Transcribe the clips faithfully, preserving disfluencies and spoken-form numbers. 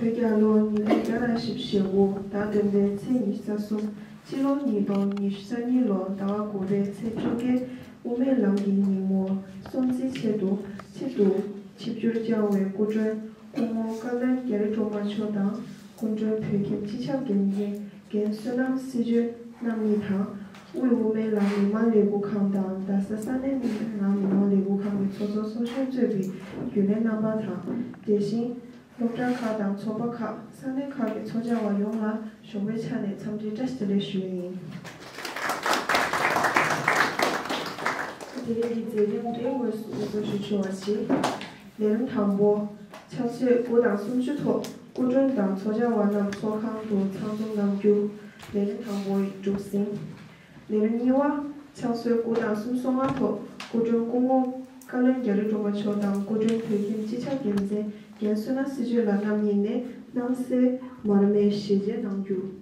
བོད་རྒྱལ་ལོ་ཉིས་སྟོང་བརྒྱ་དང་བཞི་བཅུ་ཞེ་དགུ་ཟླ་བདུན་པའི་ཚེས་ཉི་ཤུ་རྩ་གསུམ། སྤྱི་ལོ་ཉིས་སྟོང་ཉི་ཤུ་རྩ་གཉིས་ལོ་ཟླ་བ་དགུ་པའི་ཚེས་བཅོ་བརྒྱད། དབུ་མའི་ལམ་གྱི་ཉིན་མོ། སྲུང་བརྩིའི་ཆེད་དུ་ཆེད་དུ་ཆིབས་བསྒྱུར་བསྐྱངས་པའི་སྐུ་མགྲོན་སྐུ་ངོ་བཀའ་བློན་རྒྱ་རི་སྒྲོལ་མ་མཆོག་དང་། སྐུ་མགྲོན་བོད་ཁྱིམ་སྤྱི་ཁྱབ་འགན་འཛིན་རྒན་བསོད་ནམས་སྲིད་བྱུས་རྣམ་གཉིས་དང་། དབུས་དབུ་མའི་ལམ་མི་མང་ལས་འགུལ་ཁང་དང་རྡ་ས་ས་གནས་མི་མང་མི་མང་ལས་འགུལ་ཁང་གི་ཚོགས་གཙོ་ཚོགས་གཞོན་གཙོས་པའི་རྒྱུན་ལས་རྣམ་པ་དང་། དེ་བཞིན་སློབ་གྲྭ་ཁག་དང་ཚོགས་པ་ཁག་ས་གནས་ཁག་གི་ཚོགས་བཅར་བ་ཡོངས་ལ་གཞུང་པའི་ཆ་ནས་འཚམས་འདྲི་བཀྲ་ཤིས་བདེ་ལེགས་ཞུ་ཡི་ཡིན། དེ་རིང་གི་མཛད་རིམ་དེ་དངོས་སུ་དབུ་འཛུགས་ཞུ་ཆོག་པ་བྱེད། ལས་རིམ་དང་པོ། ཕྱག་ཚོད་དགུ་དང་སུམ་ཅུ་ཐོག་སྐུ་མགྲོན་དང་ཚོགས་བཅར་བ་རྣམས་ཚོགས་ཁང་དུ་ཚང་འཛོམས་གནང་རྒྱུ། ལས་རིམ་དང་པོ་གྲུབ་ཟིན། ལས་རིམ་གཉིས་པ། ཕྱག་ཚོད་དགུ་དང་སུམ་ཅུ་སོ་ལྔ་ཐོག་སྐུ་མགྲོན་སྐུ་ངོ་བཀའ་བློན་རྒྱ་རི་སྒྲོལ་མ་མཆོག་དང་སྐུ་མགྲོན་བོད་ཁྱིམ་སྤྱི་ཁྱབ་འགན་འཛིན་རྒན་བསོད་ནམས་སྲིད་བྱུས་ལགས་རྣམ་གཉིས་ནས་སྣང་གསལ་མར་མེ་ཞལ་མཇལ་གནང་རྒྱུ།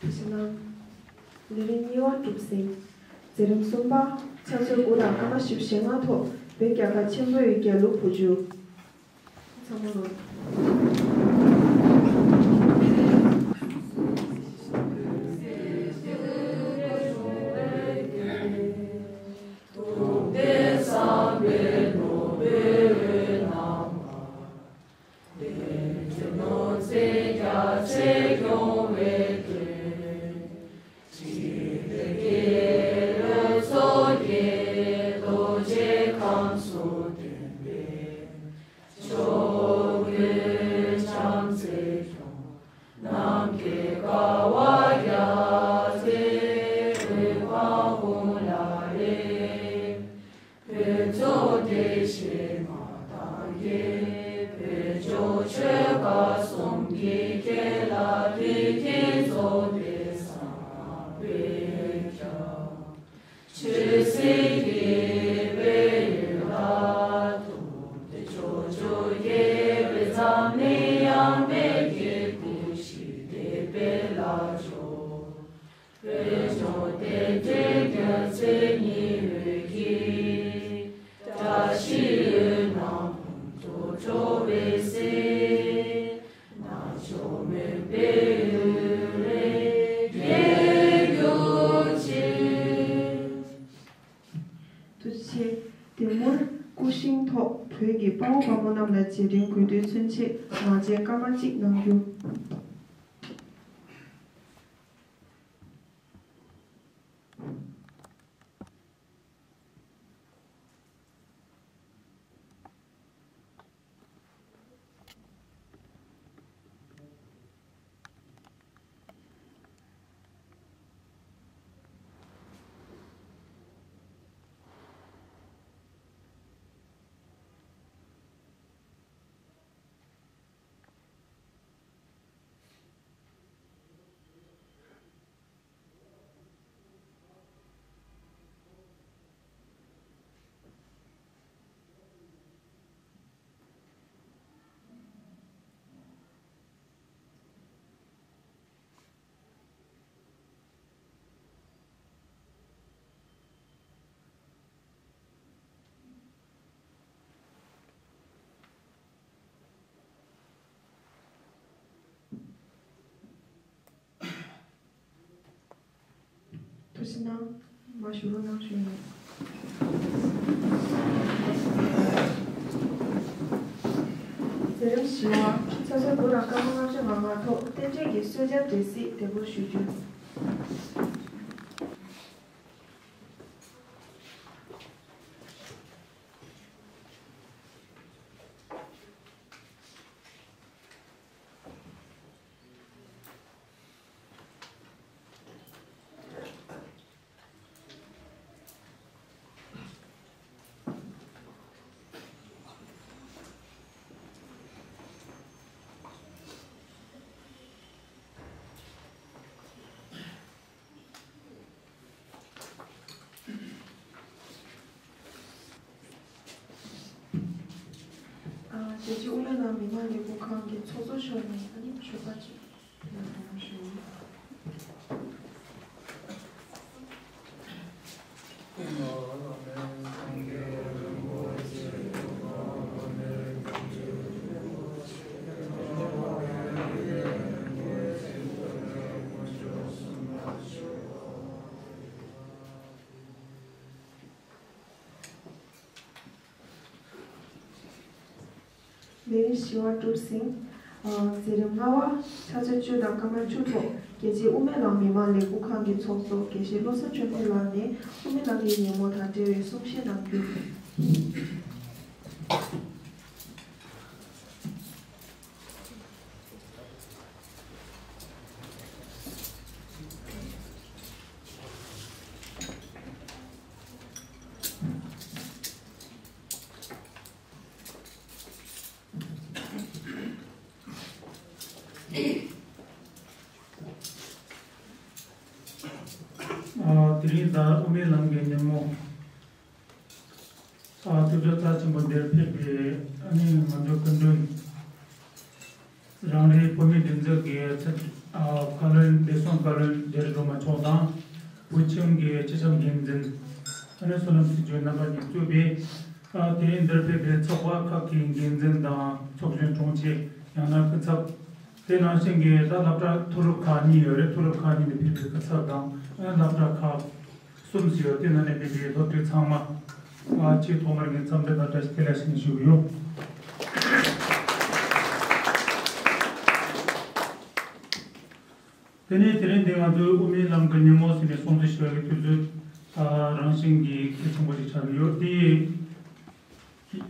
ཐུགས་རྗེ་གནང་། ལས་རིམ་གཉིས་པ་གྲུབ་ཟིན། མཛད་རིམ་གསུམ་པ། ཕྱག་ཚོད་དགུ་དང་སྐར་མ་བཞི་བཅུ་ཞེ་ལྔ་ཐོག་བོད་རྒྱལ་ཁབ་ཆེན་པོའི་རྒྱལ་གླུ་འབུལ་རྒྱུ། ཚང་མ་ལོ། ཐུགས་རྗེ་ཆེ། དེ་མུར་སྐུ་བཞེངས་ཐོག་བོད་ཀྱི་དཔའ་བོ་དཔའ་མོ་རྣམས་ལ་རྗེས་དྲན་གུས་འདུད་མཚོན་ཆེད་ངག་བཅད་སྐར་མ་གཅིག་གནང་རྒྱུ། ཐུགས་རྗེ་གནང་། མར་བཞུགས་རོགས་གནང་ཞུ་ཡིན། མཛད་རིམ་བཞི་པ། ཕྱག་ཚོད་དགུ་དང་སྐར་མ་ལྔ་བཅུ་ང་ལྔ་ཐོག་རྟེན་འབྲེལ་གྱི་གསོལ་ཇ་འབྲས་སིལ་འདེགས་འབུལ་ཞུ་རྒྱུ། རྒྱལ་སྤྱིའི་དབུ་མའི་ལམ་མི་མང་ལས་འགུལ་ཁང་གི་ཚོགས་གཙོ་མཆོག་ནས་ཨ་ནི་ཞུ་བ་ཅིག་ཕུལ་གནང་ཞུ། ལས་རིམ་བཞི་པ་གྲུབ་ཟིན། ཨ། མཛད་རིམ་ལྔ་པ་ཆུ་ཚོད་བཅུ་དང་སྐར་མ་བཅུ་ཐོག་རྒྱལ་སྤྱིའི་དབུ་མའི་ལམ་མི་མང་ལས་འགུལ་ཁང་གི་ཚོགས་གཙོ་དགེ་བཤེས་བློ་བཟང་ཆོས་འཕེལ་ལགས་ནས་དབུ་མའི་ལམ་གྱི་ཉིན་མོ་དང་འབྲེལ་བའི་གསུང་བཤད་གནང་རྒྱུ། ཨ། དེ་རིང་ད་དབུ་མའི་ལམ་གྱི་ཉིན་མོ། ཨ། ཐུགས་རྗེ་རྩ་ཆེན་པོ་འདིར་ཕེབས་པའི་ཨ་ནི་ང་ཚོ་སྐུ་མགྲོན། རང་རེའི་བོད་མིའི་སྒྲིག་འཛུགས་ཀྱི་ཚབ། ཨ། བཀའ་བློན། བདེ་སྲུང་བཀའ་བློན་རྒྱ་རི་སྒྲོལ་མ་མཆོག་དང་། བོད་ཁྱིམ་གྱི་སྤྱི་ཁྱབ་འགན་འཛིན། ཨ་ནི་བསོད་ནམས་སྲིད་གཅོད་རྣམ་པ་གཉིས་གཙོས་པའི། ཨ། དེ་རིང་འདིར་ཕེབས་པའི་ཚོགས་པ་ཁག་གི་འགན་འཛིན་དང་ཚོགས་གཞོན་དྲུང་ཆེ། ཡང་ན་སྐུ་ཚབ། དེ་ནང་བཞིན་གྱི་ད་སློབ་གྲྭ་མཐོ་སློབ་ཁག་གཉིས་ཡོད་རེད། མཐོ་སློབ་ཁག་གཉིས་ནས་ཕེབས་པའི་སྐུ་ཚབ་དང་། ཨ། སློབ་གྲྭ་ཁག་གསུམ་ཞིག་ཡོད། དེ་ནང་ནས་ཕེབས་པའི་སློབ་ཕྲུག་ཚང་མ། ཨ། ཆེས་ཐོག་མར་ངས་འཚམས་འདྲི་དང་བཀྲ་ཤིས་བདེ་ལེགས་ཞུ་ཞུ་གི་ཡོད། དེ་ནས་དེ་རིང་འདི་ང་ཚོའི་དབུ་མའི་ལམ་གྱི་ཉིན་མོ་ཟེར་ནས་སྲུང་བརྩི་ཞུ་བའི་དུས་ཚོད། ཨ། རང་བཞིན་གྱིས་གལ་ཆེན་པོ་ཞིག་ཆགས་ཀྱི་ཡོད་དེ།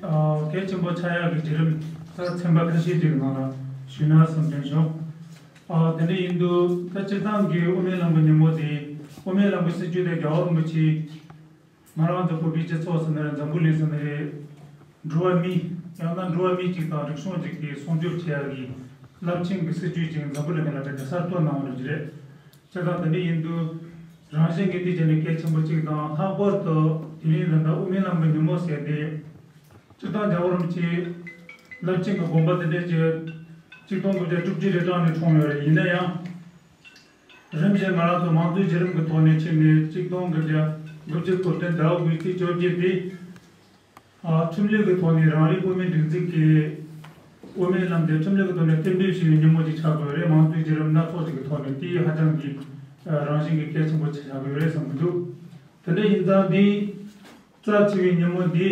ཨ། གལ་ཆེན་པོ་ཆགས་ཡག་གི་བརྒྱུད་རིམ་ད་ཚན་པ་ཁ་ཤས་ཅིག་གི་ནང་ལ་ཞུས་ན་བསམ་དྲན་བྱུང་། ཨ། དེ་འདྲ་ཡིན་དུས་ད་སྤྱིར་བཏང་གི་དབུ་མའི་ལམ་གྱི་ཉིན་མོ་དེ། དབུ་མའི་ལམ་གྱི་སྲིད་བྱུས་དེ་རྒྱལ་བ་རིན་པོ་ཆེ་ང་རང་ཚོ་བོད་པའི་སྤྱི་ཚོགས་ཟེར་ན་རེད། འཛམ་བུ་གླིང་ཟེར་ན་རེད། འགྲོ་བ་མི། ཡང་ན་འགྲོ་བ་མི་གཅིག་དང་རིག་གཞུང་གཅིག་གི་སྲུང་སྐྱོབ་བྱེད་ཡག་གི་རླབས་ཆེན་གྱི་སྲིད་བྱུས་ཅིག་འཛམ་བུ་གླིང་ག་ལ་ག་ལ་གསར་གཏོད་གནང་བ་རེད། བྱས་ཙང་དེ་འདྲ་ཡིན་དུས་རང་བཞིན་གྱིས་དེ་བྱས་ནས་གལ་ཆེན་པོ་གཅིག་དང་། ལྷག་པར་དུ་དེ་རིང་ད་ལྟ་དབུ་མའི་ལམ་གྱི་ཉིན་མོ་ཟེར་ཏེ། སྤྱིར་བཏང་རྒྱལ་བ་རིན་པོ་ཆེ་རླབས་ཆེན་གྱི་དགོངས་པ་དེ་འདྲ་ཅིག་གཅིག་སྟོང་དགུ་བརྒྱ་དྲུག་ཅུ་རེ་གྲངས་ནས་འཁྲུངས་ཡོད་རེད། ཡིན་ན་ཡང་། རིམ་བཞིན་ང་རང་ཚོ་མང་གཙོའི་བརྒྱུད་རིམ་གྱི་ཐོག་ནས་ཕྱིན་ནས་གཅིག་སྟོང་དགུ་བརྒྱ་དགུ་བཅུ་གོ་བདུན་ཟླ་བ་དགུའི་ཚེས་བཅོ་བརྒྱད་དེ། ཨ། ཁྲིམས་ལུགས་ཀྱི་ཐོག་ནས་རང་རེའི་བོད་མིའི་སྒྲིག་འཛུགས་ཀྱི་དབུ་མའི་ལམ་དེ་ཁྲིམས་ལུགས་ཀྱི་ཐོག་ནས་གཏན་འབེབས་བྱས་པའི་ཉིན་མོ་ཅིག་ཆགས་དགོས་རེད། མང་གཙོའི་བརྒྱུད་རིམ་སྣ་ཚོགས་ཤིག་གི་ཐོག་ནས་དེ་ཧ་ཅང་གི། ཨ། རང་བཞིན་གྱི་གལ་ཆེན་པོ་ཆགས་དགོས་རེད་བསམ་གྱི་འདུག་དེ་འདྲ་ཡིན་ཙང་འདི་རྩ་ཆེ་བའི་ཉིན་མོ་འདི།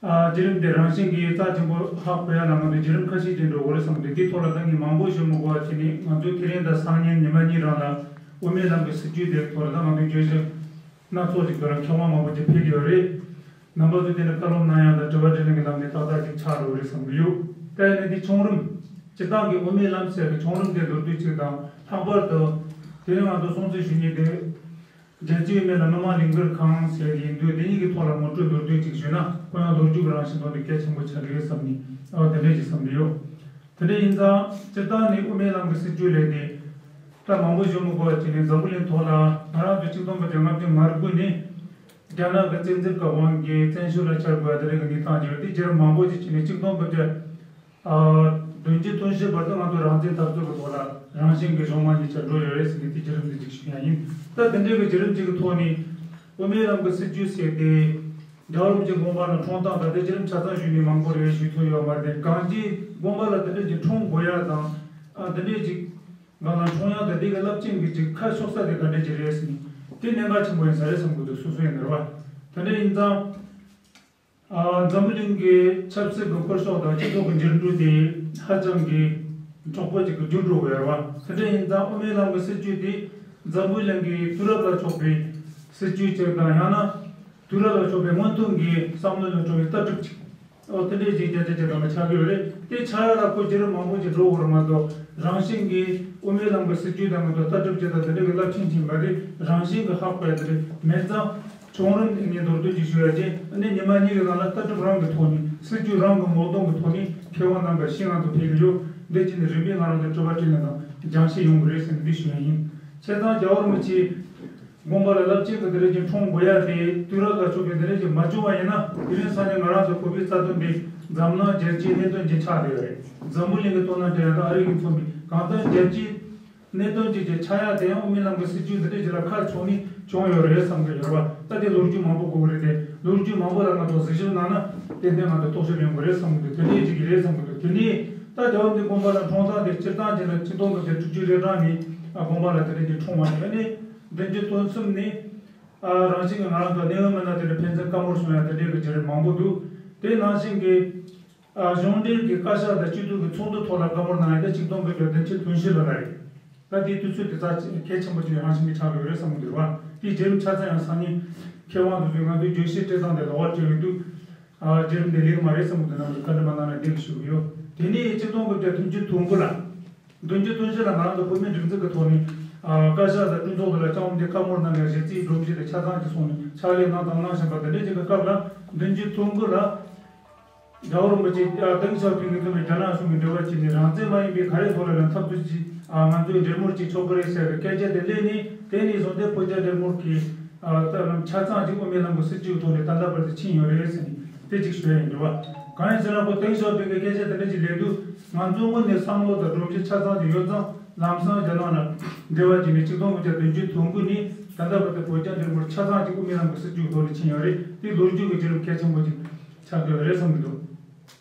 ཨ། བརྒྱུད་རིམ་དེ་རང་བཞིན་གྱིས་རྩ་ཆེན་པོ་ཧ་གོ་ཡ་ལ་ང་ཚོ་བརྒྱུད་རིམ་ཁ་ཤས་ཅིག་འགྲོ་དགོས་རེད་བསམ་གྱི་འདུག་དེའི་ཐོག་ལ་ད་ངས་མང་པོ་ཞུ་མི་དགོས་པ་བྱས་ནས། ང་ཚོས་དེ་རིང་དང་སང་ཉིན་ཉི་མ་གཉིས་རང་ལ་དབུ་མའི་ལམ་གྱི་སྲིད་བྱུས་དེའི་ཐོག་ལ་ད་ང་ཚོས་བརྗོད་གཞི་སྣ་ཚོགས་ཅིག་ཁོ་རང་མཁས་དབང་མང་པོ་ཅིག་ཕེབས་ཀྱི་ཡོད་རེད། རྣམ་པ་ཚོས་དེ་ནས་བཀའ་སློབ་གནང་ཡ་དང་དྲི་བ་དྲིས་ལན་གྱི་ལམ་ནས་ཏག་ཏག་ཅིག་ཆགས་འགྲོ་གི་རེད་བསམ་གྱི་ཡོད། ད་ཡིན་ནའི་འདི་བྱུང་རིམ། སྤྱིར་བཏང་གི་དབུ་མའི་ལམ་ཟེར་གྱི་བྱུང་རིམ་དེ་མདོར་བསྡུས་ཅིག་དང་། ལྷག་པར་དུ་དེ་རིང་ང་ཚོ་སྲུང་བརྩི་ཞུ་མཁན་དེ། རྒྱལ་སྤྱིའི་དབུ་མའི་ལམ་མི་མང་ལས་འགུལ་ཁང་ཟེར་ཡིན་དུས། དེ་གཉིས་ཀྱི་ཐོག་ལ་ངོ་སྤྲོད་མདོར་བསྡུས་ཅིག་ཞུས་ན། ཁོ་ཡང་ལོ་རྒྱུས་ཀྱི་རང་བཞིན་ཐོག་ནས་གལ་ཆེན་པོ་ཆགས་ཀྱི་རེད་བསམ་ནས། ཨ། དེ་འདྲས་ཅིག་བསམ་གྱི་ཡོད། དེ་འདྲ་ཡིན་ཙང་སྤྱིར་བཏང་ནས་དབུ་མའི་ལམ་གྱི་སྲིད་བྱུས་ལས་དེ། ད་མང་པོ་ཞུ་མི་དགོས་པ་བྱས་ནས། འཛམ་བུ་གླིང་ཐོག་ལ་ང་རང་ཚོ་གཅིག་སྟོང་དགུ་བརྒྱ་ལྔ་བཅུ་ང་དགུ་ནས་རྒྱ་ནག་གི་བཙན་འཛུལ་གྱི་དབང་གིས་བཙན་བྱོལ་ལ་གྱར་དགོས་པ་དེ་རིགས་ཀྱི་གནས་སྟངས་ཅིག་ཡོད་དེ། བརྒྱུད་རིམ་མང་པོ་ཅིག་བྱས་ནས་གཅིག་སྟོང་དགུ་བརྒྱ། ཨ། བདུན་ཅུ་དོན་བཞི་བར་དུ་ང་ཚོ་རང་བཙན་འཐབ་རྩོད་ཀྱི་ཐོག་ལ་རང་བཞིན་གྱིས་གཞུང་དམངས་གཉིས་ཆར་འགྲོ་ཡོད་རེད་ཟེར་ནས་དེ་བརྒྱུད་རིམ་འདི་གཅིག་ཞུ་ཡ་ཡིན། ད་དེ་འདྲའི་གི་བརྒྱུད་རིམ་གཅིག་གི་ཐོག་ནས་དབུ་མའི་ལམ་གྱི་སྲིད་བྱུས་ཟེར་ཏེ། རྒྱལ་བ་རིན་པོ་ཆེ་དགོངས་པ་ལ་འཁྲུངས་སྟངས་དང་། དེ་བརྒྱུད་རིམ་ཆ་ཚང་ཞུས་ནས་མང་པོ་རེད། ཞུ་ཐུབ་ཡོད་མ་རེད། གང་ཅིའི་དགོངས་པ་ལ་དེ་འདྲ་ཅིག་འཁྲུངས་དགོས་ཡ་དང་། ཨ། དེ་འདྲའི་ཅིག་སྒང་ལ་འཁྲུངས་ཡ་དང་། དེ་གི་རླབས་ཆེན་གྱི་ཅིག་ཁ་ཕྱོགས་ས་དེ་ག་འདྲ་ཅིག་རེད་ཟེར་ནས། དེ་གནད་འགག་ཆེན་པོ་ཡིན་ས་རེད་བསམ་གྱི་འདུག་སོ་སོའི་ནར་བ། དེ་འདྲ་ཡིན་ཙང་། ཨ། འཛམ་བུ་གླིང་གི་ཆབ་སྲིད་ཀྱི་སྐོར་ཤོག་དང་སྤྱི་ཚོགས་ཀྱི་འགྱུར་འགྲོས་དེ་ཧ་ཅང་གི་མགྱོགས་པོ་ཅིག་གི་འགྱུར་འགྲོ་གི་ཡོད་རེད་བ། དེ་འདྲ་ཡིན་ཙང་དབུ་མའི་ལམ་གྱི་སྲིད་བྱུས་དེ་འཛམ་བུ་གླིང་གི་དུས་རབས་ལ་ཕྱོགས་པའི་སྲིད་བྱུས་ཅིག་དང་། ཡང་ན་དུས་རབས་ལ་ཕྱོགས་པའི་སྔོན་ཐོན་གྱི་བསམ་བློ་ལ་འགྲོ་བའི་ལྟ་གྲུབ་ཅིག་འོ། དེ་འདྲའི་ཅིག་རྒྱ་ཆེ་ཆེ་ཙམ་ལ་ཆགས་ཀྱི་ཡོད་རེད། དེ་ཆགས་ཡ་ལ་ཁོ་བརྒྱུད་རིམ་མང་པོ་ཅིག་འགྲོ་དགོས་རེད་མ་གཏོགས། རང་བཞིན་གྱིས་དབུ་མའི་ལམ་གྱི་སྲིད་བྱུས་དང་མ་གཏོགས། ལྟ་གྲུབ་ཅིག་དང་དེ་འདྲ་གི་རླབས་ཆེན་ཅིག་མ་རེད། རང་བཞིན་གྱིས་ཧ་གོ་ཡ་དེ་རེད། མེད་ཙང་བྱུང་རིམ་དེ་ངས་མདོར་བསྡུས་ཅིག་ཞུ་ཡ་བྱས། ཨ་ནི་ཉི་མ་གཉིས་ཀྱི་ནང་ལ་ལྟ་གྲུབ་རང་གི་ཐོག་ནས། སྲིད་བྱུས་རང་གི་ངོ་གདོང་གི་ཐོག་ནས་མཁས་དབང་རྣམ་པ་ཤིང་ང་ཚོ་ཕེབས་ཀྱི་ཡོད། འདི་བྱས་ནས་རིམ་པས་ང་རང་ཚོ་དྲི་བ་དྲིས་ལན་དང་སྦྱང་བཤད་ཡོང་གི་རེད་ཟེར་ནས་འདི་ཞུ་ཡ་ཡིན། བྱས་ཙང་རྒྱལ་བ་རིན་པོ་ཆེ་དགོངས་པ་ལ་རླབས་ཆེན་གྱི་དེ་རིང་ཅིག་འཁྲུངས་དགོས་ཡ་དེ། དུས་རབས་ལ་ཕྱོགས་པའི་དེ་རིང་ཅིག་མ་བྱུང་བ་ཡིན་ན། དེ་རིང་སང་ཉིན་ང་རང་ཚོ་བོད་པའི་རྩ་དོན་འདི་ འཛམ་གླིང་རྒྱལ་སྤྱིའི་གནད་དོན་ཅིག་ཆགས་བསྡད་ཡོད་རེད། འཛམ་བུ་གླིང་གི་དོན་དང་འབྲེལ་ཡོད་ཨ་རི་གི་མཚོན་པའི་གང་ལྟར་རྒྱལ་སྤྱིའི་གནད་དོན་ཅིག་ཅིག་ཆགས་ཡ་དེ་ཡང་དབུ་མའི་ལམ་གྱི་སྲིད་བྱུས་འདི་འདྲ་ཅིག་ལ་ཁ་ཕྱོགས་ནས་བྱུང་ཡོད་རེད་བསམ་གྱི་ཡོད་པ། ད་དེ་ལོ་རྒྱུས་མང་པོ་དགོས་ཀྱི་རེད་དེ། ལོ་རྒྱུས་མང་པོ་ལ་ང་ཚོ་གཟིགས་ཞིབ་གནང་ན་ཏན་ཏན་ང་ཚོ་རྟོག་ཞིབ་ཡོང་གི་རེད་བསམ་གྱི་འདུག་དེ་འདྲའི་ཅིག་རེད་བསམ་གྱི་འདུག་དེ་ནས་ད་རྒྱལ་བ་འདི་དགོངས་པ་ལ་འཁྲུངས་སྟངས་དེ་སྤྱིར་བཏང་ཅིག་ལ་ཆིག་སྟོང་དགུ་བརྒྱ་དྲུག་ཅུ་རེ་གྲངས་ནས་དགོངས་པ་ལ་དེ་འདྲ་ཅིག་འཁྲུངས་པ་རེད། ཨ་ནི་བདུན་ཅུ་དོན་གསུམ་ནས། ཨ། རང་བཞིན་གྱིས་ང་རང་ཚོ་གནས་བབ་མི་སྣ་དེ་འདྲ་ཕན་ཚུན་བཀའ་མོལ་བྱུང་ཡ་དེ་འདྲའི་གི་བརྒྱུད་རིམ་མང་པོ་འདུག་དེ་ནང་བཞིན་གྱི། ཨ། གཞུང་འབྲེལ་གྱི་བཀའ་ཤག་དང་སྤྱི་འཐུས་ཀྱི་ཚོགས་འདུ་ཐོག་ལ་བཀའ་མོལ་གནང་ཡ་དེ་ཆིག་སྟོང་དགུ་བརྒྱ་བདུན་ཅུ་དོན་བཞི་ལོ་ལ་རེད། ད་དེའི་དུས་ཚོད་དེ་རྩ་གལ་ཆེན་པོ་ཅིག་རང་བཞིན་གྱིས་ཆགས་ཡོད་རེད་བསམ་གྱི་འདུག་བ། དེའི་བརྒྱུད་རིམ་ཆ་ཚང་ཡང་སང་ཉིན་མཁས་དབང་དེ་ཚོས་ང་ཚོའི་བརྗོད་གཞི་སྤྲད་སྟངས་དེ་ལོགས་ཀ་སྤྲད་ཡོད་དུས། ཨ། བརྒྱུད་རིམ་དེ་ལེགས་མ་རེད་བསམ་གྱི་འདུག་ནང་དུ་བཀའ་འདྲི་མ་གནང་ན་འགྲིག་གི་ཞུ་གི་ཡོད། དེ་ནས་ཆིག་སྟོང་དགུ་བརྒྱ་དོན་བདུན་ཅུ་དོན་དགུ་ལ། བདུན་ཅུ་དོན་བཞི་ལ་ང་རང་ཚོ་བོད་མིའི་སྒྲིག་འཛུགས་ཀྱི་ཐོག་ནས། ཨ། བཀའ་ཤག་དང་གྲོས་ཚོགས་དེ་ལ་བཅའ་མར་འདི་བཀའ་མོལ་གནང་ནས་གཞི་རྩའི་སྒྲོམ་གཞི་དེ་ཆ་ཚང་གཅིག་སོང་ནས་ཕྱག་ལས་གནང་དང་གནང་བཞིན་པ་དེ་འདྲ་ཅིག་གི་སྐབས་ལ། བདུན་ཅུ་དོན་དགུ་ལ་རྒྱལ་བ་རིན་པོ་ཆེ། ཨ། ཏེང་ཞའོ་ཕིང་གིས་འཛོམས་པའི་རྒྱ་ནག་གཞུང་གི་འབྲེལ་བ་བྱས་ནས་རང་བཙན་མ་ཡིན་པའི་ག་རེ་ཐོག་ལ་ཡང་འཐབ་རྩོད་ཅིག་ཨ། ང་ཚོས་འབྲེལ་མོལ་ཅིག་ཆོག་གི་རེད་ཟེར་བའི་སྐད་ཆ་དེ་སླེབས་ནས། དེ་ནས་བཟུང་སྟེ་བོད་རྒྱ་འབྲེལ་མོལ་གྱི། ཨ། ད་ལམ་ཆ་ཚང་ཅིག་དབུ་མའི་ལམ་གྱི་སྲིད་བྱུས་ཐོག་ནས་ད་ལྟ་བར་དུ་ཕྱིན་ཡོད་རེད་ཟེར་ནས་དེ་ཅིག་ཞུ་ཡ་ཡིན་འདུག་བ། གང་ཡིན་ཟེར་ན་ཁོ་ཏེང་ཞའོ་ཕིང་གི་སྐད་ཆ་དེ་འདྲ་ཅིག་སླེབས་དུས་ང་ཚོ་དངོས་གནས་བསམ་བློ་དང་སྒྲོམ་གཞི་ཆ་ཚང་ཅིག་ཡོད་ཙང་ལམ་སང་རྒྱ་ནག་ལ་འབྲེལ་བ་བྱས་ནས་ཆིག་སྟོང་དགུ་བརྒྱ་བདུན་ཅུ་དོན་དགུ་ནས་ད་ལྟ་བར་དུ་བོད་རྒྱ་འབྲེལ་མོལ་ཆ་ཚང་ཅིག་དབུ་མའི་ལམ་གྱི་སྲིད་བྱུས་ཐོག་ནས་ཕྱིན་ཡོད་རེད། དེ་ལོ་རྒྱུས་ཀྱི་བརྒྱུད་རིམ་གལ་ཆེན་པོ་ཅིག་ཆགས་ཀྱི་ཡོད་རེད་བསམ་གྱི་འདུག་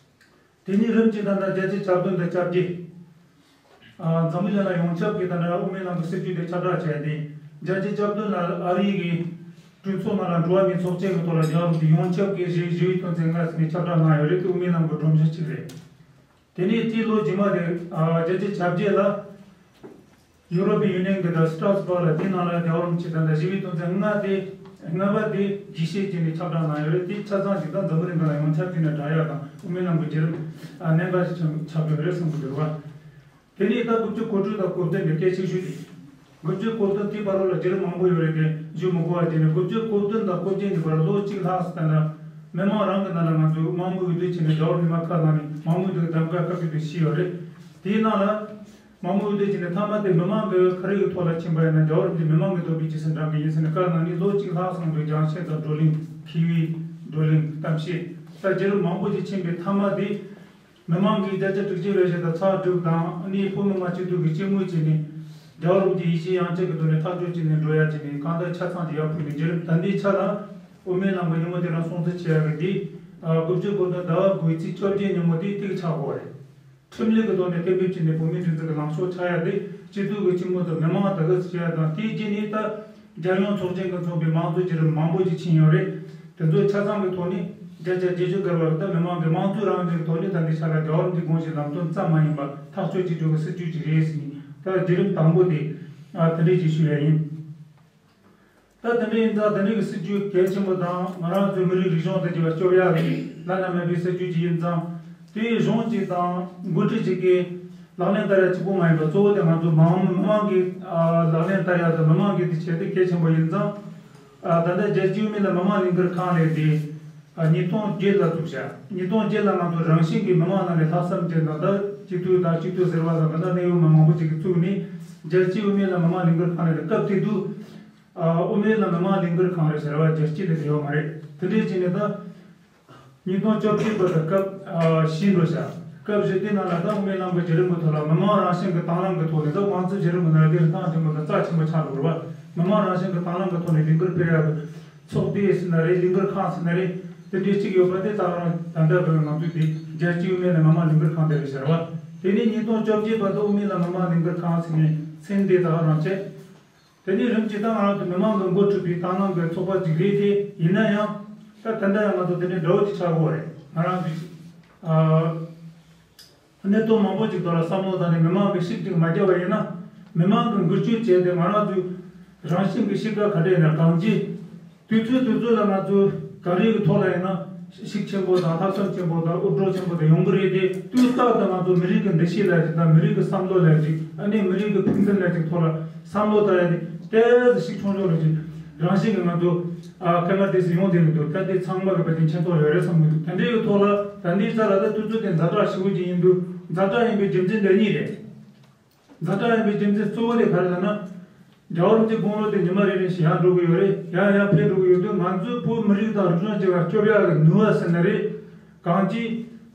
དེ་ནས་རིམ་གྱིས་ད་ལྟ་རྒྱལ་སྤྱིའི་ཆབ་སྟོན་དང་བཅར་རྗེས། ཨ། འཛམ་བུ་གླིང་ལ་ཡོངས་ཁྱབ་ཀྱིས་ད་ལྟ་དབུ་མའི་ལམ་གྱི་སྲིད་བྱུས་དེ་ཁྱབ་བསྒྲགས་བྱས་ཏེ། རྒྱལ་སྤྱིའི་ཆབ་སྟོན་ལ་ཨ་རིའི་གི་གྲོས་ཚོགས་ནང་ལ་འགྲོ་བ་མིའི་ཚོགས་ཆེན་གྱི་ཐོག་ལ་རྒྱལ་བ་རིན་པོ་ཆེ་ཡོངས་ཁྱབ་ཀྱིས་ཞི་བའི་དོན་ཚན་ལྔ་ཟེར་ནས་ཁྱབ་བསྒྲགས་གནང་ཡོད་རེད། དེ་དབུ་མའི་ལམ་གྱི་སྒྲོམ་གཞི་གཅིག་རེད། དེ་ནས་དེའི་ལོ་རྗེས་མ་དེ། ཨ། རྒྱལ་སྤྱིའི་ཆབ་བརྗེ་ལ། ཡུ་རོ་པའི་ཡུ་ནི་ཡན་གྱི་ད་སི་ཏྲ་སི་བྷག་ལ་དེའི་ནང་ལ་རྒྱལ་བ་རིན་པོ་ཆེ་ད་ལྟ་ཞི་བའི་དོན་ཚན་ལྔ་དེ། ལྔ་པ་དེ་རྒྱས་བཤད་བྱས་ནས་ཁྱབ་བསྒྲགས་གནང་ཡོད་རེད། དེ་ཆ་ཚང་ཞིག་ད་འཛམ་བུ་གླིང་ག་ལ་ཡོངས་ཁྱབ་བྱས་ནས་བསྒྲགས་ཡག་དང་དབུ་མའི་ལམ་གྱི་བརྒྱུད་རིམ། ཨ། གནད་འགག་ཞིག་ཆགས་ཆགས་ཡོད་རེད་བསམ་གྱི་འདུག་བ། དེ་ནས་ད་དགུ་བཅུ་གོ་དྲུག་དང་གོ་བདུན་གྱི་སྐད་ཆ་ཞུས་ཏེ། དགུ་བཅུ་གོ་བདུན་དེའི་བར་ལ་བརྒྱུད་རིམ་མང་པོ་ཡོད་རེད་དེ་ཞུ་མི་དགོས་པ་བྱས་ནས། དགུ་བཅུ་གོ་བདུན་དང་གོ་བརྒྱད་གྱི་བར་ལོ་གཅིག་ལྷག་ཙམ་ད་ལྟ་མི་མང་རང་གི་ནང་ལ་ང་ཚོས་དམངས་མོས་འོས་བསྡུ་བྱས་ནས་རྒྱལ་བ་རིན་པོ་ཆེ་ཁ་ལངས་ནས་དམངས་མོས་འོས་བསྡུ་གདམ་ག་སྐབས་དེ་དུས་བྱས་ཡོད་རེད། དེའི་ནང་ལ། མང་མོས་འོས་བསྡུ་བྱས་ནས་མཐའ་མ་དེ་མི་མང་གི་ག་རེ་གི་ཐོག་ལ་ཕྱིན་པ་ཡིན་ན། རྒྱལ་བ་རིན་པོ་ཆེ་མི་མང་གི་འདོད་པའི་རྗེས་སུ་འབྲང་གི་ཡིན་ཟེར་ནས་བཀའ་གནང་ནས་ལོ་གཅིག་ལྷག་ཙམ་དུ་རྒྱང་ཤེལ་དང་བགྲོ་གླེང་། ཁེ་ཝི། བགྲོ་གླེང་། གཏམ་བཤད། ད་བརྒྱུད་རིམ་མང་པོ་ཞིག་ཕྱིན་པའི་མཐའ་མ་དེ། མི་མང་གིས་བརྒྱ་ཆ་དྲུག་ཅུ་རེ་བཞི་དང་ཚེག་དྲུག་དང་ནི་བོད་མི་མང་སྤྱི་འཐུས་ཀྱིས་སྤྱི་མོས་བྱས་ནས། རྒྱལ་བ་རིན་པོ་ཆེ་ཡིད་ཆེས་ཡང་ཆེ་གི་ཐོག་ནས་ཐག་གཅོད་བྱས་ནས་འགྲོ་ཡ་བྱས་ནས་གང་ལྟར་ཆ་ཚང་གི་ཡར་ཕུལ་ནས་བརྒྱུད་རིམ་ད་ལྟའི་ཆ་ལ། དབུ་མའི་ལམ་གྱི་ཉིན་མོ་དེ་རང་སྲུང་བརྩི་བྱེད་ཡ་གི་དེ། ཨ། དགུ་བཅུ་གོ་བདུན་ཟླ་བ་དགུའི་ཚེས་བཅོ་བརྒྱད་ཉིན་མོ་དེ་ཐིག་ཆགས་དགོས་རེད། ཁྲིམས་ལུགས་ཀྱི་ཐོག་ནས་གཏན་འབེབས་བྱས་ནས་བོད་མིའི་སྒྲིག་འཛུགས་ཀྱི་ལངས་ཕྱོགས་ཆགས་ཡ་དེ་སྤྱི་འཐུས་ཀྱི་སྤྱི་མོས་དང་མི་མང་དག་གིས་བྱས་ཡ་དང་། དེའི་རྗེས་ནས་ད་རྒྱལ་ཡོངས་ཚོགས་ཆེན་གྱིས་མཚོན་པའི་དམངས་གཙོའི་བརྒྱུད་རིམ་མང་པོ་ཞིག་ཕྱིན་ཡོད་རེད། དེ་ཚོ་ཆ་ཚང་གི་ཐོག་ནས་བརྒྱ་ཆ་བརྒྱད་ཅུ་བརྒལ་བ་ད་མི་མང་གི་དམངས་གཙོའི་རང་བཞིན་གྱི་ཐོག་ནས་ད་ལྟའི་ཆ་ལ་རྒྱལ་བ་རིན་པོ་ཆེའི་དགོངས་གཞི་ལམ་སྟོན་ཙམ་མ་ཡིན་པ་ཐག་གཅོད་བྱེད་ཕྱོགས་ཀྱི་སྲིད་བྱུས་ཅིག་རེད་ཟེར་ནས། ད་བརྒྱུད་རིམ་དང་པོ་དེ། ཨ། དེ་འདྲ་ཞིག་ཞུ་ཡ་ཡིན། ད་དེ་འདྲ་ཡིན་ཙང་དེ་འདྲ་གི་སྲིད་བྱུས་གལ་ཆེན་པོ་དང་། ང་རང་ཚོའི་མི་རིགས་རིག་གཞུང་དང་འབྲེལ་བ་སྐྱོབ་ཡག་གི་བླ་ན་མེད་པའི་སྲིད་བྱུས་ཅིག་ཡིན་ཙང་། དེའི་གཞུང་གཅིག་དང་འགོ་ཁྲིད་ཅིག་གིས་ལག་ལེན་བསྟར་ཡ་གཅིག་པོ་མ་ཡིན་པར། གཙོ་བོ་དེ་ང་ཚོ་མང་མི་མང་གིས། ཨ། ལག་ལེན་བསྟར་ཡ་དང་མི་མང་གིས་དེ་བྱེད་དེ་གལ་ཆེན་པོ་ཡིན་ཙང་། ཨ། ད་ལྟ་རྒྱལ་སྤྱིའི་དབུ་མའི་ལམ་མི་མང་ལས་འགུལ་ཁང་ལས་དེ། ཨ། ཉིས་སྟོང་བརྒྱད་ལ་བཙུགས་བྱ། ཉིས་སྟོང་བརྒྱད་ལ་ང་ཚོ་རང་བཞིན་གྱིས་མི་མང་ནང་ནས་ལྷག་བསམ་ཅན་དང་། ད་སྤྱི་འཐུས་དང་སྤྱི་འཐུས་ཟུར་པ་དང་། ད་ལྟ་གནད་ཡོད་མི་མང་པོ་ཅིག་གིས་བཙུགས་ནས་རྒྱལ་སྤྱིའི་དབུ་མའི་ལམ་མི་མང་ལས་འགུལ་ཁང་ལས་དེ། སྐབས་དེ་དུས། ཨ། དབུ་མའི་ལམ་མི་མང་ལས་འགུལ་ཁང་རེད་ཟེར་བ་རྒྱལ་སྤྱི་ལས་དེ་ཡོད་མ་རེད། དེ་འདྲའི་བྱས་ནས་ད། ཉིས་སྟོང་བཅོ་བརྒྱད་བར་དུ་སྐབས། ཨ། བཞི་འགྲོ་བྱ། སྐབས་བཞི་དེ་ནང་ལ་ད་དབུ་མའི་ལམ་གྱི་བརྒྱུད་རིམ་གྱི་ཐོག་ལ་མི་མང་རང་བཞིན་གྱི་དང་བླངས་ཀྱི་ཐོག་ནས། ད་དམངས་གཙོའི་བརྒྱུད་རིམ་གྱི་ནང་ལ་དེ་རིན་ཐང་ཆེན་པོ་དང་རྩ་ཆེན་པོ་ཆགས་འགྲོ་བ། མི་མང་རང་བཞིན་གྱི་དང་བླངས་ཀྱི་ཐོག་ནས་ལས་འགུལ་སྤེལ་ཡག་གི་ཚོགས་སྡེ་ཟེར་ན་རེད། ལས་འགུལ་ཁང་ཟེར་ན་རེད། དེ་འདྲའི་གཅིག་ཡོད་པ་དེ་ད་རང་ད་ལྟ་བར་ང་ཚོའི་དེ་རྒྱལ་སྤྱིའི་དབུ་མའི་ལམ་མི་མང་ལས་འགུལ་ཁང་དེ་རེད་ཟེར་བ། དེ་ནས་ཉིས་སྟོང་བཅོ་བརྒྱད་བར་དུ་དབུ་མའི་ལམ་མི་མང་ལས་འགུལ་ཁང་ཟེར་ནས་མཚན་དེ་ད་ག་རང་བྱས། དེ་ནས་རིམ་གྱིས་ད་ང་རང་ཚོ་མི་མང་གིས་འགོ་ཁྲིད་པའི་དང་བླངས་ཀྱི་ཚོགས་པ་ཅིག་རེད་དེ། ཡིན་ན་ཡང་ད་ད་ལྟ་ཡང་ང་ཚོ་དེ་འདྲའི་འདྲ་བོ་ཅིག་ཆགས་ཀྱི་ཡོད་རེད། ང་རང་ཚོས། ཨ། གནད་དོན་མང་པོ་ཅིག་ཐོག་ལ་བསམ་བློ་བཏང་ནས་མི་མང་གིས་ཤུགས་ཅིག་མ་བརྒྱབ་པ་ཡིན་ན། མི་མང་གིས་འགུལ་སྐྱོད་བྱས་ཏེ་ང་རང་ཚོའི་རང་བཞིན་གྱི་གཤིས་ཀ་ག་འདྲ་ཡིན་ན། གང་ཅི། དུས་ཚོད་དུས་ཚོད་ལ་ང་ཚོ་ག་རེ་གི་ཐོག་ལ་ཡིན་ན་ཤུགས་ཆེན་པོ་དང་ལྷག་བསམ་ཆེན་པོ་དང་དབུལ་སྒྲོལ་ཆེན་པོ་དེ་ཡོང་གི་རེད་དེ། དུས་རྟག་ཏུ་ང་ཚོ་མི་རིགས་ཀྱི་འདུ་ཤེས་ལ་ཅིག་དང་། མི་རིགས་ཀྱི་བསམ་བློ་ལ་ཅིག་ཨ་ནི་མི་རིགས་ཀྱི་ཕུགས་འདུན་ལ་ཅིག་ཐོག་ལ་བསམ་བློ་བཏང་ཡ་དེ་ཏོག་ཙམ་ཤུགས་ཆུང་ཆུང་རེ་ཅིག་རང་བཞིན་གྱིས་ང་ཚོ། ཨ། དཀའ་ངལ་དེ་ཚོ་ཡོང་བསྡད་ཀྱི་འདུག་ད་དེ་ཚང་མ་གི་ཕན་ཚུན་མཁྱེན་རྟོགས་ཡོད་རེད་བསམ་གྱི་འདུག་དེ་འདྲ་ཡོད་ཐོག་ལ་ད་འདིའི་རྩ་ལ་ད་དུས་ཚོད་དེ་ཛ་དྲག་ཞེ་པོ་ཅིག་ཡིན་དུས། ཛ་དྲག་ཡིན་པའི་རྒྱུ་མཚན་འདི་གཉིས་རེད། ཛ་དྲག་ཡིན་པའི་རྒྱུ་མཚན་གཙོ་བོ་དེ་ག་རེ་ལབ་ན། རྒྱལ་བ་རིན་པོ་ཆེའི་དགུང་ལོ་དེ་ཉི་མ་རེ་རེ་བཞིན་ཡར་འགྲོ་གི་ཡོད་རེད། ཡར་ཡར་འཕེལ་འགྲོ་གི་ཡོད་དུས། ང་ཚོའི་བོད་མི་རིགས་དང་རིག་གཞུང་བཅས་པ་སྐྱོབ་ཡག་གི་ནུས་པ་ཟེར་ན་རེད། གང་ཅི།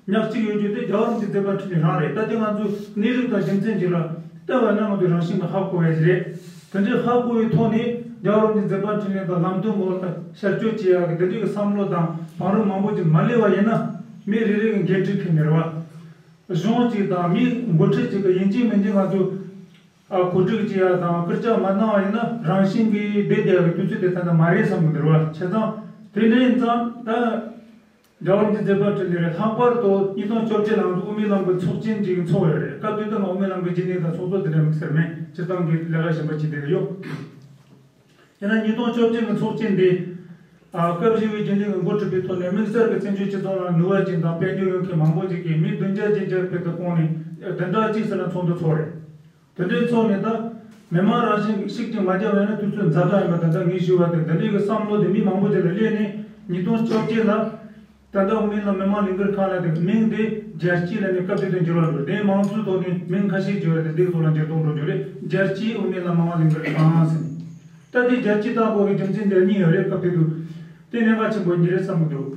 ཉག་གཅིག་ཡོད་རྒྱུ་དེ་རྒྱལ་བ་རིན་པོ་ཆེའི་མཛད་པ་འཕྲིན་ལས་རང་རེད། ད་དེ་ང་ཚོས་གནས་ལུགས་དང་རྒྱུ་མཚན་ཅིག་ལ་བལྟས་པ་ན་ང་ཚོས་རང་བཞིན་གྱིས་ཧ་གོ་བ་ཞིག་རེད། དེ་འདྲའི་ཧ་གོ་བའི་ཐོག་ནས་རྒྱལ་བ་རིན་པོ་ཆེའི་མཛད་པ་འཕྲིན་ལས་དང་ལམ་སྟོན་སྐོར་ལ་ཤར་བསྐྱོད་བྱེད་ཡག་གི་དེ་འདྲའི་གི་བསམ་བློ་དང་བང་རིམ་མང་པོ་ཅིག་མ་སླེབས་པ་ཡིན་ན། མི་རེ་རེ་གི་འགན་འཁྲི་ཁེལ་ནི་རེད་བ། གཞུང་གཅིག་དང་མིའི་འགོ་ཁྲིད་ཅིག་གི་ཡིན་གཅིག་མིན་གཅིག་ང་ཚོས་ཨ་གོ་སྒྲིག་བྱེད་ཡག་དང་སྐུལ་ལྕག་མ་གནང་བ་ཡིན་ན་རང་བཞིན་གྱིས་བསྡད་བསྡད་ཡག་གི་དུས་ཚོད་དེ་ད་ལྟ་མ་རེད་བསམ་གི་འདུག་རེད་བ། བྱས་ཙང་དེ་འདྲ་ཡིན་ཙང་ད། རྒྱལ་བ་རིན་པོ་ཆེའི་མཛད་པ་འཕྲིན་ལས་རེད། ལྷག་པར་དུ་ཉིས་སྟོང་བཅོ་བརྒྱད་ལ་ང་ཚོ་དབུ་མའི་ལམ་གྱི་ཚོགས་ཆེན་ཅིག་ཚོགས་ཡོད་རེད། སྐབས་དེ་དུས་ང་དབུ་མའི་ལམ་གྱི་རྗེས་ནས་ད་ཚོགས་གཙོ་དེ་འདྲ་དམིགས་བསལ་མེད། སྤྱིར་བཏང་གི་ལས་ཀ་གཞན་པ་ཅིག་དེ་ཡོད། ཡིན་ན་ཉིས་སྟོང་བཅོ་བརྒྱད་ཀྱི་ཚོགས་ཆེན་འདི། ཨ་སྐབས་བཞི་པའི་རྒྱུན་ལས་ཀྱི་འགོ་ཁྲིད་པའི་ཐོག་ནས་དམིགས་བསལ་གྱི་བཙན་བྱོལ་སྤྱི་ཚོགས་ནང་ནུས་པ་ཅན་དང་དཔལ་འབྱོར་ཡོད་མཁན་མང་པོ་ཅིག་གིས་མི་བདུན་བརྒྱ་ཅན་བཅར་ཕེབས་དུ་བསྐོངས་ནས་བདུན་ཕྲག་གཅིག་ཙམ་ལ་ཚོགས་འདུ་ཚོགས་རེད། དེ་འདྲའི་ཚོགས་ནས་ད་མི་མང་རང་བཞིན་གྱིས་ཤུགས་ཀྱིས་མ་བརྒྱབ་ཡང་ན་དུས་ཚོད་ཛ་དྲག་ཡིན་པ་དེ་ད་ངས་ཞུས་པ་དེ་འདི་འདྲའི་གི་བསམ་བློ་དེ་མི་མང་པོ་ཅིག་ལ་སླེབས་ནས་ཉིས་སྟོང་བཅོ་བརྒྱད་ལ་ད་ལྟ་དབུ་མའི་ལམ་མི་མང་ལས་འགུལ་ཁང་ལ་དེ་མིང་དེ་རྒྱལ་སྤྱི་ལ་ནས་སྐབས་དེ་དུས་འགྱུར་བ་འགྲོ། དེ་མང་གཙོའི་ཐོག་ནས་མིང་ཁ་ཤས་བརྗེ་བ་དེ་འདི་ཐོག་ལ་འགྱུར་ལྡོག་འགྲོ་རྒྱུ་རེད། རྒྱལ་སྤྱིའི་དབུ་མའི་ལམ་མི་མང་ལས་འགུལ་ཁང་ཟེར་ནས། ད་དེ་རྒྱལ་སྤྱི་བཏགས་དགོས་ཀྱི་རྒྱུ་མཚན་དེ་གཉིས་ཡོད་རེད། སྐབས་དེ་དུས་དེ་གནད་འགག་ཆེན་པོ་གཉིས་རེད་བསམ་གྱི་འདུག་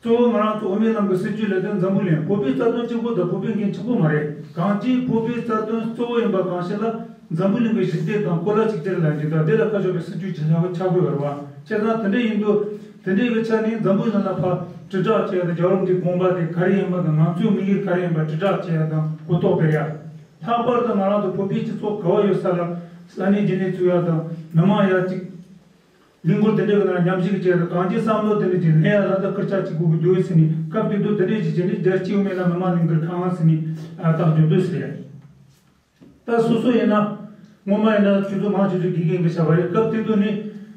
གཙོ་བོ་ང་རང་ཚོ་དབུ་མའི་ལམ་གྱི་སྲིད་བྱུས་ལས་དོན་འཛམ་བུ་གླིང་བོད་པའི་རྩ་དོན་གཅིག་པོ་དང་བོད་པའི་འགན་གཅིག་པོ་མ་རེད། གང་ཅིའི་བོད་པའི་རྩ་དོན་གཙོ་བོ་ཡིན་པ་གང་ཞིག་ལ་འཛམ་བུ་གླིང་གི་ཞི་བདེ་དང་གོ་ལ་གཅིག་གྱུར་ལ་འཇུག་དང་དེ་ལ་ཁ་ཕྱོགས་པའི་སྲིད་བྱུས་ཆ་ཆགས་དགོས་པ་རེད་བ། བྱས་ཙང་དེ་འདྲ་ཡིན་དུས་དེ་འདྲའི་གི་ཆ་ནས་འཛམ་བུ་གླིང་ལ་ཕར་དྲིལ་བསྒྲགས་བྱས་ཏེ་རྒྱལ་བ་རིན་པོ་ཆེའི་དགོངས་པ་དེ་ག་རེ་ཡིན་པ་དང་ང་ཚོའི་དམིགས་ཡུལ་ག་རེ་ཡིན་པ་དྲིལ་བསྒྲགས་བྱས་ཡ་དང་གོ་རྟོགས་སྤེལ་ཡ། ལྷག་པར་དུ་ང་རང་ཚོ་བོད་པའི་སྤྱི་ཚོགས་ག་བ་ཡོད་ས་ལ་ས་གནས་རྒྱུན་ལས་བཙུགས་ཡ་དང་མི་མང་ཡ་གཅིག་ལས་འགུལ་དེ་འདྲའི་གི་ནང་མཉམ་ཞུགས་བྱས་ཏེ་གང་ཅིའི་བསམ་བློ་དེ་འདྲ་ཅིག་ལེན་ཡ་ལ་ད་སྐུལ་ལྕག་ཅིག་དགོས་ཀྱི་འདུག་ཟེར་ནས་སྐབས་དེ་དུས་དེ་འདྲའི་ཅིག་བྱས་ནས་རྒྱལ་སྤྱིའི་དབུ་མའི་ལམ་མི་མང་ལས་འགུལ་ཁང་ཟེར་ནས་ཨ་བཏགས་རྒྱུ་འདུག་ཟེར། ད་སོ་སོ་ཡིན་ན་སྔོན་མ་ཡིན་ན་ཆུ་ཚོད་མང་ཆུང་ཆུང་དགེ་རྒན་གྱི་བྱ་བ་རེད། སྐབས་དེ་དུས་ནི་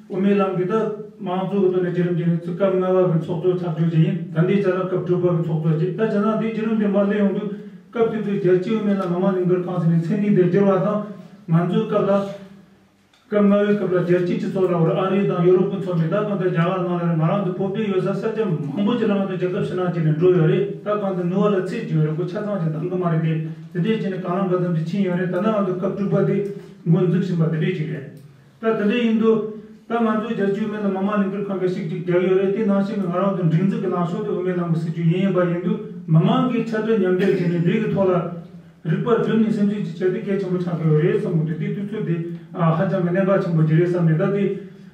དབུ་མའི་ལམ་གྱི་ད་མང་གཙོ་གི་ཐོག་ནས་བརྒྱུད་རིམ་བརྒྱུད་ནས་སྐབས་ལྔ་པ་གི་ཚོགས་གཙོ་ཆགས་རྒྱུ་ཅིག་ཡིན། ད་འདིའི་ཆ་ལ་སྐབས་དྲུག་པ་གི་ཚོགས་གཙོ་ཅིག་ད་བྱས་ན་དེའི་བརྒྱུད་རིམ་དེ་མར་སླེབས་ཡོང་དུས་སྐབས་དེ་དུས་རྒྱལ་སྤྱིའི་དབུ་མའི་ལམ་མི་མང་ལས་འགུལ་ཁང་ཟེར་ནས་མཚན་ཉིད་དེ་བསྒྱུར་བ་དང་ང་ཚོའི་སྐབས་ལ། སྐབས་ལྔ་པའི་སྐབས་ལ་རྒྱལ་སྤྱིའི་སྤྱི་ཚོགས་ལ་བར་ཨ་རི་དང་ཡོ་རོབ་ཀྱི་ཚོགས་མི་ད་གང་ལྟར་རྒྱ་གར་ནང་ལ་རེད། ང་རང་ཚོ་བོད་པའི་ཡོད་ས་ས་ཆ་མང་པོ་ཅིག་ལ་ང་ཚོ་རྒྱལ་ཁབ་ཕྱི་ནང་བྱས་ནས་འགྲོ་ཡོད་རེད། ད་གང་ལྟར་ནུས་པ་ལ་ཚད་ཅིག་ཡོད་རེད། ཁོ་ཆ་ཚང་ཅིག་འདང་གི་མ་རེད་དེ། དེ་འདྲས་བྱས་ནས་གང་ལ་གང་འཚམ་ཅིག་ཕྱིན་ཡོད་རེད། ད་ནི་ང་ཚོ་སྐབས་དྲུག་པ་དེ་འགོ་འཛུགས་བཞིན་པ་དེ་འདྲས་ཅིག་རེད། ད་དེ་འདྲས་ཡིན་དུས་ད་ང་ཚོའི་རྒྱལ་སྤྱིའི་དབུ་མའི་ལམ་མི་མང་ལས་འགུལ་ཁང་གིས་ཤུགས་ཅིག་རྒྱག་ཡོད་རེད། དེ་ནང་བཞིན་གྱི་ང་རང་ཚོ་སྒྲིག་འཛུགས་ཀྱི་ནང་ཤོག་དེ་དབུ་མའི་ལམ་གྱི་སྲིད་བྱུས་ཡིན་ཡིན་པ་ཡིན་དུས་མི་མང་གིས་ཕྱར་གྲུ་མཉམ་འདེགས་བྱས་ནས་འདི་གི་ཐོག་ལ། རིག་པ་བསྒྲིམས་ནས་སེམས་ཤུགས་ཀྱི་བྱས་ཏེ་གལ་ཆེན་པོ་ཆགས་ཀྱི་ཡོད་རེད་བསམ་གྱི་འདུག་དེ་དུས་ཚོད་དེ་ཨ་ཧ་ཅང་གི་གནད་འགག་ཆེན་པོ་ཅིག་རེད་བསམ་ནས། ད་དེ་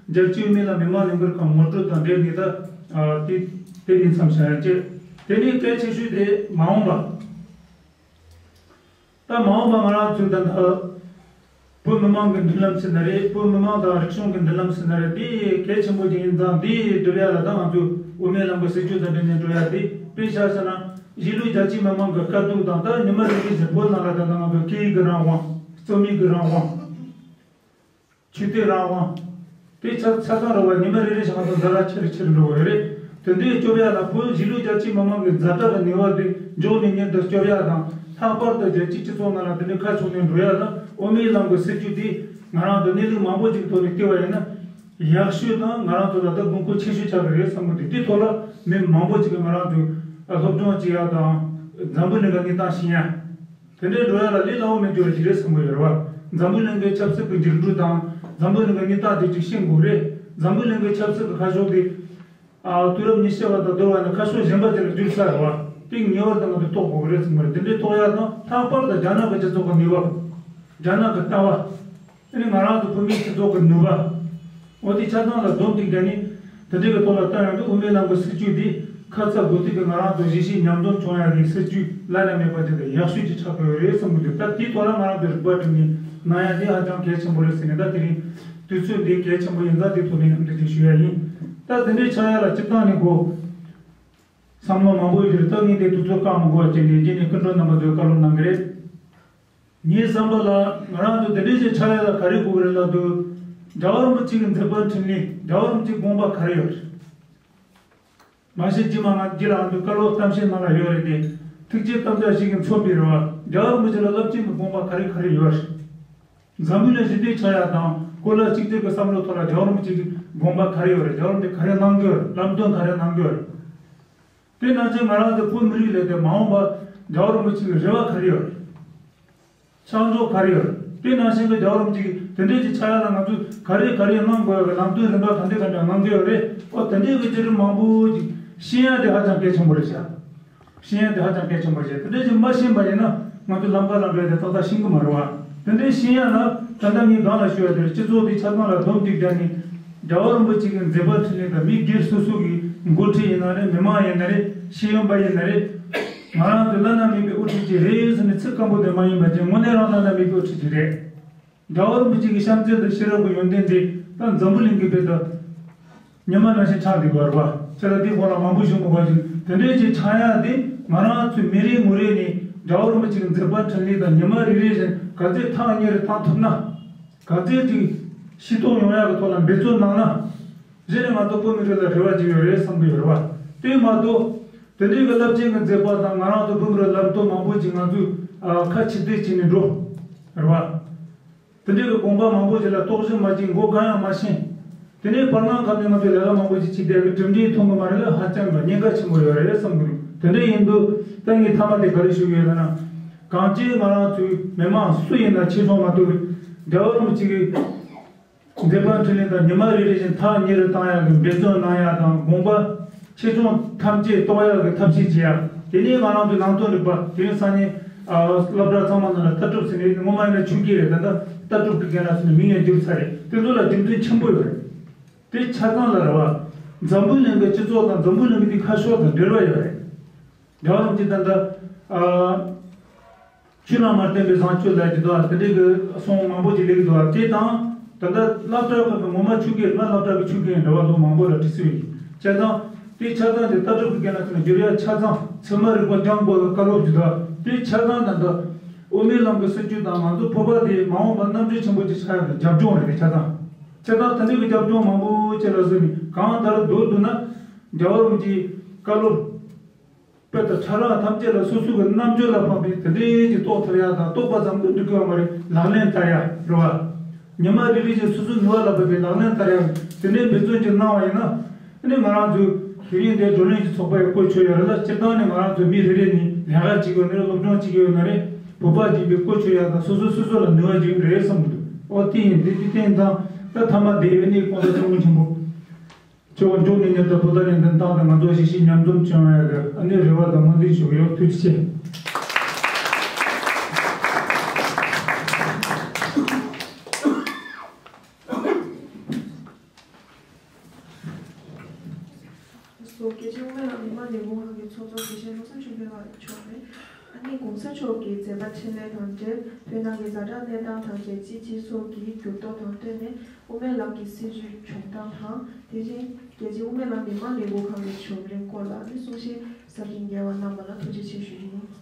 རྒྱལ་སྤྱིའི་དབུ་མའི་ལམ་མི་མང་ལས་འགུལ་ཁང་ངོ་སྤྲོད་དང་འབྲེལ་ནས་ད་ཨ་དེ་དེ་ནས་མཚམས་བཞག་ཡ་བྱས། དེ་ནས་གལ་ཆེ་ཤོས་དེ་མ་འོངས་པ། ད་མ་འོངས་པ་ང་རང་ཚོའི་ད་ལྟ་བོད་མི་མང་གི་མདུན་ལམ་ཟེར་ན་རེད། བོད་མི་མང་དང་རིག་གཞུང་གི་མདུན་ལམ་ཟེར་ན་རེད། དེ་གལ་ཆེན་པོ་ཅིག་ཡིན་ཙང་དེ་སྒྲུབ་ཡ་ལ་ད་ང་ཚོས་དབུ་མའི་ལམ་གྱི་སྲིད་བྱུས་དང་འབྲེལ་ནས་འགྲོ་ཡ་དེ་དཔེ་ཆ་བཞག་ན་གཞིས་ལུས་རྒྱ་ཆེའི་མི་མང་གི་དཀའ་སྡུག་དང་། ད་ཉི་མ་རེ་རེ་བཞིན་བོད་ནང་ལ་ད་ལྟ་ང་ཚོ་སྐད་ཡིག་གི་རང་དབང་། རྩོམ་ཡིག་གི་རང་དབང་། ཆོས་དད་རང་དབང་། དེ་ཆ་ཆ་ཚང་རེད་བ། ཉི་མ་རེ་རེ་བཞིན་ང་ཚོ་ཛ་དྲག་ཆེ་རུ་ཆེ་རུ་འགྲོ་གི་ཡོད་རེད། དེ་འདྲའི་སྐྱོབ་ཡ་ལ་བོད་གཞིས་ལུས་རྒྱ་ཆེའི་མི་མང་གི་ཛ་དྲག་གི་ནུས་པ་དེ་མགྱོགས་ནས་མྱུར་དུ་སྐྱོབ་ཡ་དང་། ལྷག་པར་དུ་རྒྱལ་སྤྱིའི་སྤྱི་ཚོགས་ནང་ལ་དེ་འདྲའི་ཁ་ཕྱོགས་ནས་འགྲོ་ཡ་ལ་དབུ་མའི་ལམ་གྱི་སྲིད་བྱུས་དེ་ང་རང་ཚོ་གནས་ལུགས་མང་པོ་ཅིག་ཐོག་ནས་བལྟས་པ་ཡིན་ན་ཡག་ཤོས་དང་ང་རང་ཚོ་ལ་ད་དགོས་མཁོ་ཆེ་ཤོས་ཆགས་ཀྱི་རེད་བསམ་གི་འདུག་དེའི་ཐོག་ལ་མི་མང་པོ་ཅིག་གིས་ང་རང་ཚོའི་སློབ་སྦྱོང་བྱེད་ཡ་དང་འཛམ་བུ་གླིང་གི་གནས་སྟངས་ཤེས་ཡ། དེ་འདྲའི་འགྲོ་ཡ་ལ་ལས་སླ་བོ་མེད་རྒྱུ་རེད་ཅིག་རེད་བསམ་གི་ཡོད་རེད་བ། འཛམ་བུ་གླིང་གི་ཆབ་སྲིད་ཀྱི་འགྱུར་འགྲོས་དང་འཛམ་བུ་གླིང་གི་གནས་སྟངས་དེ་ཅིག་ཤེས་དགོས་རེད། འཛམ་བུ་གླིང་གི་ཆབ་སྲིད་ཀྱི་ཁ་ཕྱོགས་དེ། ཨ་དུས་རབས་ཉི་ཤུ་བ་དང་བསྡུར་བ་ན་ཁ་ཕྱོགས་གཞན་པ་ཅིག་ལ་འགྱུར་ཚར་རེད་བ། དེ་ངེས་པར་དུ་ང་ཚོས་རྟོགས་དགོས་ཀྱི་རེད་བསམ་གི་རེད། དེ་འདྲའི་རྟོགས་ཡ་དང་། ལྷག་པར་དུ་རྒྱ་ནག་གི་སྤྱི་ཚོགས་ཀྱི་ནུས་པ། རྒྱ་ནག་གི་ལྟ་བ། ཨ་ནི་ང་རང་ཚོ་བོད་མིའི་སྤྱི་ཚོགས་ཀྱི་ནུས་པ། འོ་དེ་ཆ་ཚང་ལ་སྡོམ་གཅིག་བརྒྱབ་ནས་དེ་འདྲའི་གི་ཐོག་ལ་བལྟ་ཡོང་དུས་དབུ་མའི་ལམ་གྱི་སྲིད་བྱུས་འདི་ཁ་ཚ་དགོས་གཏུག་གི་ང་རང་ཚོ་གཞིས་བྱེས་མཉམ་འཛོམས་བྱུང་ཡག་གི་སྲིད་བྱུས་བླ་ན་མེད་པ་ཅིག་དང་ཡག་ཤོས་ཅིག་ཆགས་ཀྱི་ཡོད་རེད་བསམ་གྱི་འདུག་ད་དེའི་ཐོག་ལ་ང་རང་ཚོས་རིག་པ་བསྒྲིམས་ནས་གནང་ཡག་དེ་ཧ་ཅང་གལ་ཆེན་པོ་རེད་ཟེར་ནས། ད་དེ་རིང་དུས་ཚོད་འདི་གལ་ཆེན་པོ་ཡིན་ཙང་དེའི་ཐོག་ནས་མཉམ་དུ་ཅིག་ཞུ་ཡག་ཡིན། ད་དེ་འདྲའི་ཆགས་ཡག་ལ་སྤྱིར་བཏང་ནས་གོ་བསམ་བློ་མང་པོ་ཡོད་རེད། ད་ངས་དེ་དུས་ཚོད་བཀག་མི་དགོས་པ་བྱས་ནས་རྗེས་ནས་སྐུ་མགྲོན་རྣམ་པ་ཚོས་བཀའ་སློབ་གནང་གི་རེད། ངའི་བསམ་པ་ལ་ང་རང་ཚོ་དེ་འདྲའི་ཞིག་ཆགས་ཡག་ལ་ག་རེ་དགོས་ཀྱི་རེད་ལབ་དུས། རྒྱལ་བ་རིན་པོ་ཆེ་གི་མཛད་པ་འཕྲིན་ལས། རྒྱལ་བ་རིན་པོ་ཆེའི་དགོངས་པ་ག་རེ་ཡོད་རེད། མ་གཞི་རྗེས་མ་ང་རྗེས་ལ་ང་ཚོའི་བཀའ་སློབ་གཏམ་བཤད་ནང་ལ་ཡོད་རེད་དེ། ཐུགས་རྗེ་དམ་བཅའ་བཞི་གིས་མཚོན་པའི་རེད་བ། རྒྱལ་བ་རིན་པོ་ཆེ་ལ་རླབས་ཆེན་གྱི་དགོངས་པ་ག་རེ་ག་རེ་ཡོད་རེད། འཛམ་བུ་གླིང་ཞི་བདེ་ཆགས་ཡག་དང་གོ་ལ་གཅིག་གྱུར་གྱི་བསམ་བློའི་ཐོག་ལ་རྒྱལ་བ་རིན་པོ་ཆེ་གི་དགོངས་པ་ག་རེ་ཡོད་རེད། རྒྱལ་བ་རིན་པོ་ཆེ་ག་རེ་གནང་གི་ཡོད་རེད། ལམ་སྟོན་ག་རེ་གནང་གི་ཡོད་རེད། དེ་ནང་བཞིན་ང་རང་ཚོ་བོད་མི་རིགས་ལས་དེ་མ་འོངས་པ་རྒྱལ་བ་རིན་པོ་ཆེ་གི་རེ་བ་ག་རེ་ཡོད་རེད། ཕྱག་རོགས་ག་རེ་ཡོད་རེད། དེ་ནང་བཞིན་གྱི་རྒྱལ་བ་རིན་པོ་ཆེ་གི་དེ་འདྲའི་ཅིག་ཆགས་ཡག་ལ་ང་ཚོས་ག་རེ་ག་རེ་གནང་དགོས་ཡོད་རེད། ལམ་སྟོན་རིམ་པ་ག་འདྲ་ག་འདྲ་གནང་གི་ཡོད་རེད། ཨོ་དེ་འདྲའི་གི་བརྒྱུད་རིམ་མང་པོ་ཅིག་ཤེས་ཡག་དེ་ཧ་ཅང་གལ་ཆེན་པོ་རེད་ཤག་ཤེས་ཡ་དེ་ཧ་ཅང་གལ་ཆེན་པོ་རེད། དེ་འདྲ་ཞིག་མ་ཤེས་པ་ཡིན་ན་ང་ཚོ་ལམ་ཁ་ལ་འགྲོ་ཡ་དེ་ཏག་ཏག་ཤེས་ཀྱི་མ་རེད་བ། དེ་འདྲ་ཤེས་ཡ་ན་ད་ལྟ་ངས་སྒང་ལ་ཞུ་ཡ་དེ་རེད། སྤྱི་ཚོགས་དེ་ཆ་ཚང་ལ་སྡོམ་སྒྲིག་བྱས་ནས་རྒྱལ་བ་རིན་པོ་ཆེ་གི་མཛད་པ་འཕྲིན་ལས་དང་མི་སྒེར་སོ་སོ་གི་འགོ་ཁྲིད་ཡིན་ན་རེད། མི་མང་ཡིན་ན་རེད། ཤེས་ཡོན་པ་ཡིན་ན་རེད། ང་རང་ཚོ་བླ་ན་མེད་པའི་དབུ་ཁྲིད་ཅིག་རེད་ཟེར་ནས་ཚིག་སྐམ་པོ་དེ་མ་ཡིན་པ་ཅིག་དངོས་གནས་རང་བླ་ན་མེད་པའི་དབུ་ཁྲིད་ཅིག་རེད། རྒྱལ་བ་རིན་པོ་ཆེ་གི་བྱམས་བརྩེ་དང་ཤེས་རབ་ཀྱི་ཡོན་ཏན་དེ་ད་འཛམ་བུ་གླིང་གི་དཔེ་ད་ཉི་མ་ནང་བཞིན་ཆགས་བསྡད་པ་རེད་བ། ཁྱེད་ལ་དེའི་སྐོར་ལ་མང་པོ་ཞུ་མི་དགོས་ཅིང་དེ་འདྲའི་ཅིག་ཆགས་ཡ་དེ་ང་རང་ཚོའི་མི་རེ་ངོ་རེ་ནས་རྒྱལ་བ་རིན་པོ་ཆེ་གི་མཛད་པ་འཕྲིན་ལས་དང་ཉི་མ་རེ་རེ་བཞིན་ག་ཚོད་ཐག་ཉེ་རུ་བཏང་ཐུབ་ན། ག་ཚོད་ཅིག་ཤེས་རྟོགས་ཡོང་ཡ་གི་ཐོག་ལ་འབད་བརྩོན་གནང་ན། གཞི་ནས་ང་ཚོ་བོད་མི་རིགས་ལ་རེ་བ་ཅིག་ཡོད་རེད་བསམ་གྱི་ཡོད་རེད་བ། དེ་མ་གཏོགས་དེ་འདྲའི་གི་རླབས་ཆེན་གྱི་མཛད་པ་དང་ང་རང་ཚོ་བོད་མི་རིགས་ལམ་སྟོན་མང་པོ་ཅིག་ང་ཚོས་ཨ་ཁ་ཕྱིར་བལྟས་བྱས་ནས་འགྲོ་རེད་བ། དེ་འདྲའི་གི་དགོངས་པ་མང་པོ་ཞིག་ལ་རྟོག་ཞིབ་མ་བྱས། མགོ་གང་ཡང་མ་ཤེས། དེ་ནས་བར་སྣང་ཁ་ནས་ང་ཚོས་ལས་ཀ་མང་པོ་ཞིག་བྱས་བསྡད་གི་གྲུབ་འབྲས་ཐོན་གི་མ་རེད་ལ་ཧ་ཅང་གི་ཉེན་ཁ་ཆེན་པོ་ཡོད་རེད་བསམ་གི་འདུག་དེ་འདྲ་ཡིན་དུས་ད་ངས་མཐའ་མ་དེ་ག་རེ་ཞུ་གི་ཡོད་ལབ་ན། གང་ཅི་ང་རང་ཚོའི་མི་མང་སུ་ཡིན་ན་ཆེ་ཆུང་མ་གཏོགས་རྒྱལ་བ་རིན་པོ་ཆེ་གི་མཛད་པ་འཕྲིན་ལས་དང་ཉི་མ་རེ་རེ་བཞིན་ཐག་ཉེ་རུ་བཏང་ཡག་གི་འབད་བརྩོན་གནང་ཡག་དང་དགོངས་པ་ཆེ་ཆུང་ཐམས་ཅད་རྟོགས་ཡག་གི་ཐབས་ཤེས་བྱེད་ཡག་དེ་ནས་ང་རང་ཚོའི་ནང་དོན་རིག་པ་དེ་རིང་སང་ཉིན་ཨ་སློབ་གྲྭ་ཚང་མ་ནང་ལ་ལྟ་གྲུབ་ཟེར་ནས་ངོ་མ་ཡིན་ན་ཆོས་དགེ་རེད། ད་ལྟ་ལྟ་གྲུབ་ཀྱི་རྒན་ལགས་ཟེར་ནས་མིང་ཡང་བསྒྱུར་ཚར་རེད། དེ་ཚོ་ལ་རྒྱུ་མཚན་ཆེན་པོ་ཡོད་རེད། དེ་ཆ་ཚང་ལ་རེད་བ། འཛམ་བུ་གླིང་གི་སྤྱི་ཚོགས་དང་འཛམ་བུ་གླིང་གི་དེ་ཁ་ཕྱོགས་དང་འབྲེལ་བ་ཡོད་རེད། རྒྱལ་བ་རིན་པོ་ཆེ་ད་ལྟ་ཨ། ཆོས་ལ་མ་བརྟེན་པའི་བཟང་སྤྱོད་ལབ་ཀྱི་འདུག་དེ་འདྲའི་གི་གསུང་མང་པོ་ཅིག་སླེབས་ཀྱི་འདུག་དེ་དང་ད་ལྟ་སློབ་གྲྭ་གི་ངོ་མ་ཆོས་དགེ་རེད་ན་སློབ་གྲྭ་གི་ཆོས་དགེ་འབྲེལ་བ་ལོ་མང་པོ་ལ་བྲིས་སྲོལ་ཡོད། བྱས་ཙང་དེ་ཆ་ཚང་དེ་ལྟ་གྲུབ་ཀྱི་རྒན་ལགས་ཚོ་ནས་བསྒྱུར་ཡ་ཆ་ཚང་ཚད་མ་རིག་པ་སྦྱང་དགོས་ལ་བཀའ་སློབ་ཅིག་འདུག་དེ་ཆ་ཚང་ད་ལྟ་དབུ་མའི་ལམ་གྱི་སྲིད་བྱུས་དང་ང་ཚོ་བོད་པ་དེ་མ་འོངས་པ་རྣམ་འགྱུར་ཆེན་པོ་ཅིག་ཆགས་ཡ་གི་རྒྱབ་ལྗོངས་རེད། དེ་ཆ་ཚང་། བྱས་ཙང་དེ་འདྲའི་གི་རྒྱབ་ལྗོངས་མང་པོ་ཅིག་ལ་བཟོས་ནས་གང་ལྟར་མདོར་བསྡུ་ན་རྒྱལ་བ་རིན་པོ་ཆེའི་བཀའ་སློབ། དཔེ་ལྟ་ཕྲ་རགས་ཐམས་ཅད་ལ་སོ་སོ་གི་རྣམ་དཔྱོད་ལ་དཔག་པའི་དེ་འདྲའི་ཅིག་རྟོགས་ཐུབ་ཡ་དང་རྟོགས་པ་ཙམ་དུ་འགྲིག་གི་ཡོད་མ་རེད། ལག་ལེན་བསྟར་ཡ་རེད་བ། ཉི་མ་རེ་རེ་བཞིན་སོ་སོའི་ནུས་པ་ལ་དཔག་པའི་ལག་ལེན་བསྟར་ཡ་དེ་འདྲའི་འབད་བརྩོན་ཅིག་གནང་བ་ཡིན་ན། ཨ་ནི་ང་རང་ཚོའི་དུས་ཡུན་དེ་བགྲོ་གླེང་གི་ཚོགས་པ་ཡི་བཀོལ་ཆོག་ཡ་རེད་ལ། སྤྱིར་བཏང་ནས་ང་རང་ཚོ་མི་རེ་རེ་ནས་ལས་ཀ་བྱེད་ཀྱི་ཡོད་ན་རེད། སློབ་སྦྱོང་བྱེད་ཀྱི་ཡོད་ན་རེད། བོད་པ་ཅིག་གི་བཀོལ་ཆོག་ཡ་དང་སོ་སོ་སོ་སོ་ལ་ནུས་པ་ཅིག་རེད་བསམ་གྱི་འདུག་ཨོ་དེ་ཡིན། དེ་དེ་བསྟན་ཙང་ད་མཐའ་མ་དེ་ཡོད་ནི་གོང་ས་སྐྱབས་མགོན་ཆེན་པོ་མཆོག་མགྱོགས་ནས་མྱུར་དུ་བོད་དར་ལེན་འདུན་བཏང་སྟེ་ང་ཚོ་ཞི་བྱེད་མཉམ་འཛོམས་བྱུང་ཡག་གི་ཨ་ནི་རེ་བ་དང་སྨོན་འདུན་ཞུ་གི་ཡོད། ཐུགས་རྗེ་ཆེ། སོ་རྒྱལ་སྤྱིའི་དབུ་མའི་ལམ་མི་མང་ལས་འགུལ་ཁང་གི་ཚོགས་གཙོ་དགེ་བཤེས་བློ་བཟང་ཆོས་འཕེལ་ལགས་མཆོག་རེད། ཨ་ནི་གོང་ས་མཆོག་གི་མཛད་པ་འཕྲིན་ལས་དང་འབྲེལ་བོད་ནང་གི་ཛ་དྲག་གནས་སྟངས་དང་རྒྱལ་སྤྱིའི་སྤྱི་ཚོགས་ཀྱི་འགྱུར་ལྡོག་དང་བསྟུན་ནས་དབུ་མའི་ལམ་གྱི་སྲིད་བྱུས་བྱུང་སྟངས་དང་། དེ་བཞིན་རྒྱལ་སྤྱིའི་དབུ་མའི་ལམ་མི་མང་ལས་འགུལ་ཁང་གི་བྱུང་རིམ་སྐོར་ལ་ཨ་ནི་གསུང་བཤད་ཟབ་ཅིང་རྒྱས་པ་གནང་བ་ལ་ཐུགས་རྗེ་ཆེ་ཞུ་རྒྱུ་ཡིན།